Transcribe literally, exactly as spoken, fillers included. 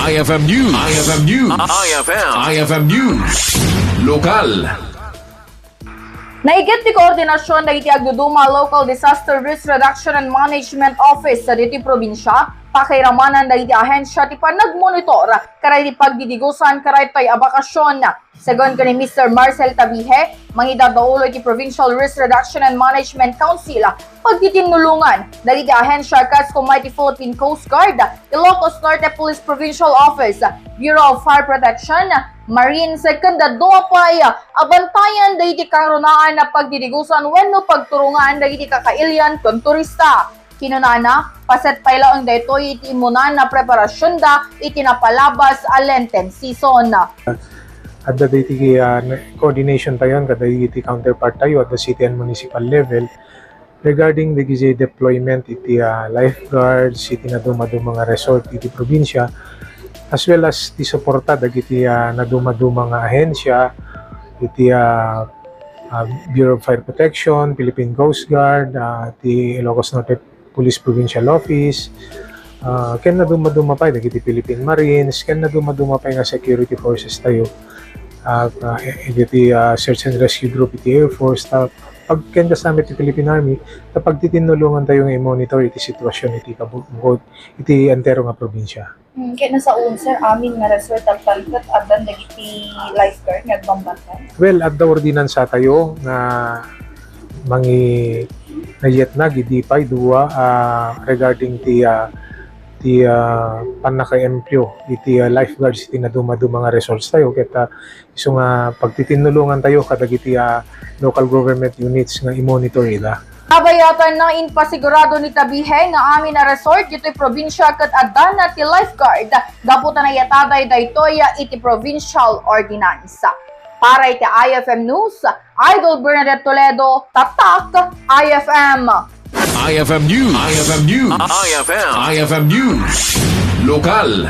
I F M News. I F M News. I F M. I F M News. Lokal. Naigit ti koordinasion dagiti agduduma Local Disaster Risk Reduction and Management Office ditoy probinsia, pakairamanan dagiti ahensia ti panagmonitor kadagiti pagdidigosan kadaytoy a bakasion. Segun ken ni Mister Marcel Tabihe, mangidaulo iti Provincial Risk Reduction and Management Council, pagtitinulongan dagiti ahensia kas Mighty Philippine Coast Guard, Ilocos Norte Police Provincial Office, Bureau of Fire Protection, Marines, ken dadduma pay a bantayan dagiti kangrunaan a pagdidigosan wenno pagturongan dagiti kakailian ken turista. Kinunana, paset pay laeng daytoy iti immunan a preparasionda iti napalabas a Lenten season. Adda dagiti, ah, coordination tayo kadagiti counterpart tayo at the city and municipal level regarding dagiti deployment iti, ah, lifeguards iti nadumaduma nga resort iti probinsia, as well as ti suporta dagiti, ah, nadumaduma nga ahensya iti, ah, ah, Bureau of Fire Protection, Philippine Coast Guard, ah, ti Ilocos Norte Police Provincial Office, ah, ken nadumaduma pay dagiti Philippine Marines, ken nadumaduma pay nga security forces tayo. At, ah, e-, dagiti, ah, search and rescue group iti Air Force, ta pag-, ken kasta met ti Philippine Army, ta pagtitinulongan tayo nga i-monitor iti sitwasyon iti kabu-, iti entero nga probinsya. Hmm, ket nasaon, sir, amin nga resort, apay ket addan dagiti lifeguard nga agbambantay? Well, adda ordinansa tayo nga mangi-, nayetna idi pay dua, ah, regarding ti, ah, ti, ah, pannakaempleo iti, ah, lifeguards iti nadumaduma nga resorts tayo. Ket, ah, isu nga pagtitinulongan tayo kadagiti, ah, local government units nga i-monitor ida. Kabayatanna, impasigurado ni Tabihe nga amin a resort ditoy probinsia ket addan ti lifeguard gapu ta nayataday daytoy iti provincial ordinance. Para iti I F M News, Idol Bernadette Toledo, Tatak I F M. I F M News. I F M News. I F M. I F M News. Lokal.